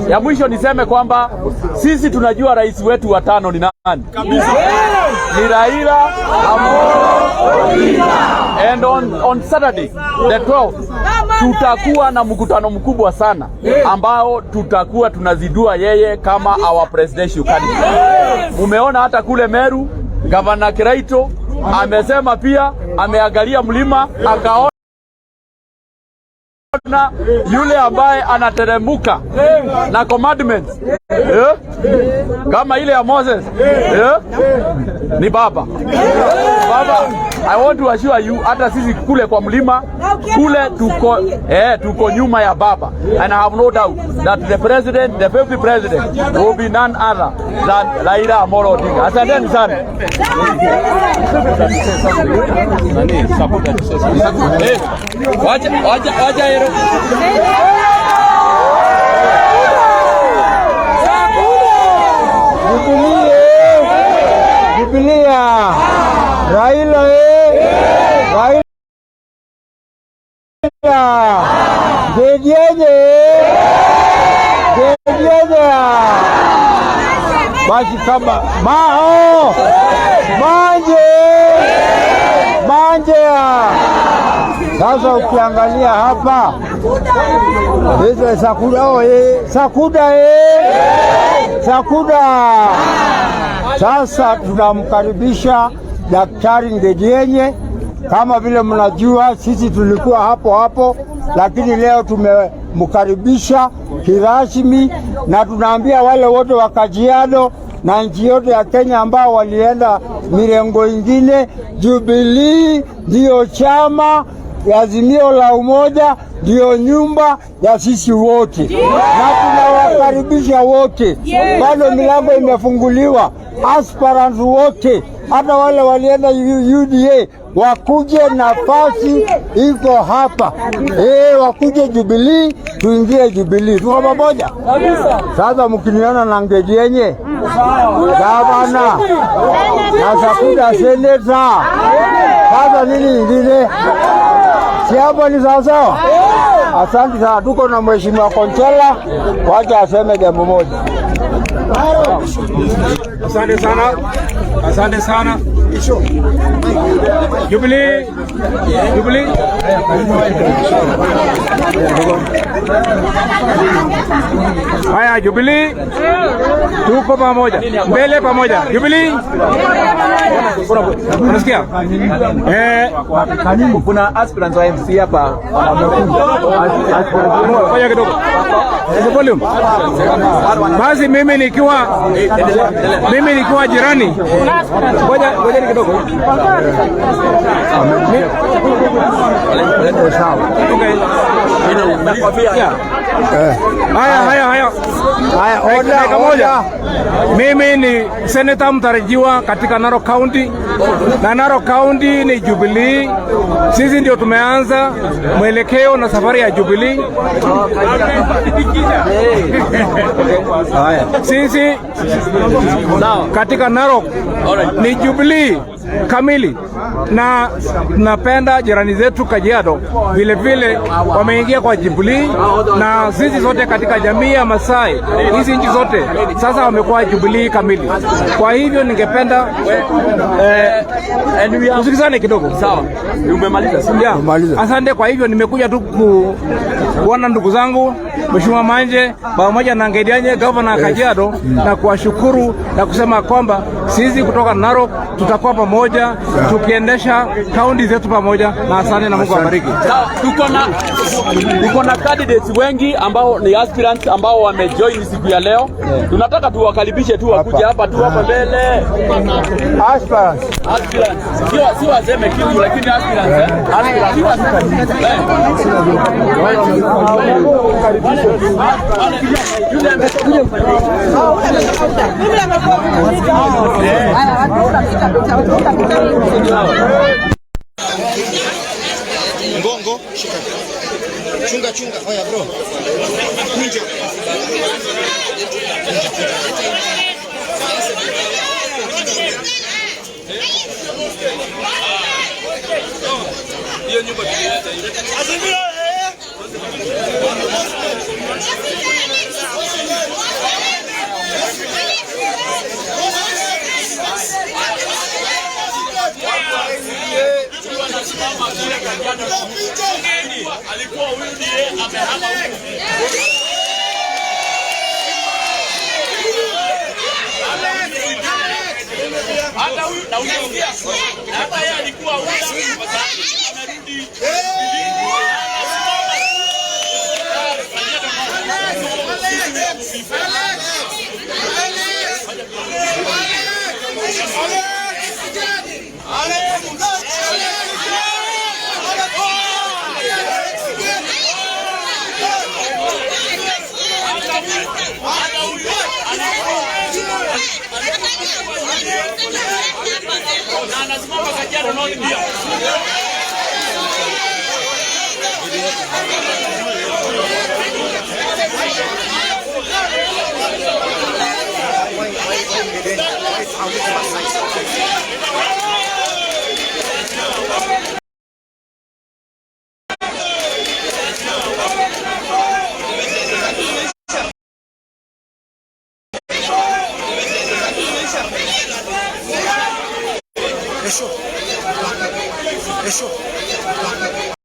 Ya mwisho niseme kwamba sisi tunajua rais wetu wa tano ni nani? Kabisa. Ni Raila Amolo Odinga. And on Saturday the 12th tutakuwa na mkutano mkubwa sana ambao tutakuwa tunazindua yeye kama our presidential candidate. Umeona hata kule Meru Gavana Kiraito amesema pia, ameangalia mlima akaona yule ambaye anateremuka na commandments, eh? Kama ile ya Moses, eh? Ni baba. Baba, I want to assure you, hata sisi kule kwa mlima kule tuko nyuma ya baba, and I have no doubt that the president, the fifth president, will be none other than Raila Amolo Odinga. Asanteni sana. Eh, wacha wacha wacha hero. Jubilee, Jubilee, Raila, Raila, Ngedienye, Ngedienye. Basi kama mao manje manje. Sasa ukiangalia hapa hizo Sakuda, oh, Sakuda, Sakuda. Sasa tunamkaribisha Daktari Ngedienye. Kama vile mnajua, sisi tulikuwa hapo hapo, lakini leo tumemkaribisha kirasmi, na tunaambia wale wote wa Kajiado na nchi yote ya Kenya ambao walienda mirengo ingine, Jubilee ndiyo chama ya Azimio la Umoja, ndiyo nyumba ya sisi wote, na tunawakaribisha wote. Bado milango imefunguliwa, aspirants wote, hata wale walienda UDA wakuje, nafasi iko hapa. Wakuje Jubilee, tuingie Jubilee, tuko pamoja. Sasa mkiniona na Ngedienye gavana na Sakuda seneta, sasa nini ingine? Si hapo ni sawasawa? Asante sana. Tuko na Mheshimiwa Konchela, wacha aseme jambo moja. Asante sana, asante sana. Jubilee, Jubilee. Haya, Jubilee, tuko pamoja, mbele pamoja. Jubilee, unasikia? Kuna aspirants wa MC hapa. Ngoja kidogo. Volume. Basi mimi nikiwa jirani. Ngoja ngoja kidogo. Okay. Yeah. Haya haya haya. Haya, order, Dakika moja. order. Mimi ni seneta mtarajiwa katika Narok County, na Narok County ni Jubilee. Sisi ndio tumeanza mwelekeo na safari ya Jubilee. Sisi katika Narok ni Jubilee kamili, na tunapenda jirani zetu Kajiado vile vile wameingia kwa Jubilee, na sisi sote katika jamii ya Masai, hizi nchi zote sasa wamekuwa Jubilee kamili. Kwa hivyo ningependa And we are tusikizane kidogo. Sawa. Umemaliza? Yeah. Umemaliza. Asante. Kwa hivyo nimekuja tu kuona ndugu zangu Mheshimiwa Manje pamoja na Ngedianye gavana Kajiado na kuwashukuru na kusema kwamba sisi kutoka Narok tutakuwa pamoja tukiendesha kaunti zetu pamoja, na asante na Mungu awabariki. Sawa, tuko na candidates wengi ambao ni aspirants ambao wamejoin siku ya leo. Tunataka tuwakaribishe tu wakuje hapa tu hapa mbele. Aspirants. Aspirants. Sio waseme kitu lakini aspirants, eh? Aspirants. Sio waseme. Eh. Yule ametoka. Ngongo, shika. Chunga chunga. Oya bro. Kunja. Kunja kunja. Hiyo nyumba tuliacha hiyo. Kajiado. Alikuwa UDA, amehama huku. Hata huyu na huyu, hata yeye alikuwa UDA, kwa sababu amerudi. Na anasimama Kajiado North pia. Esho. Esho.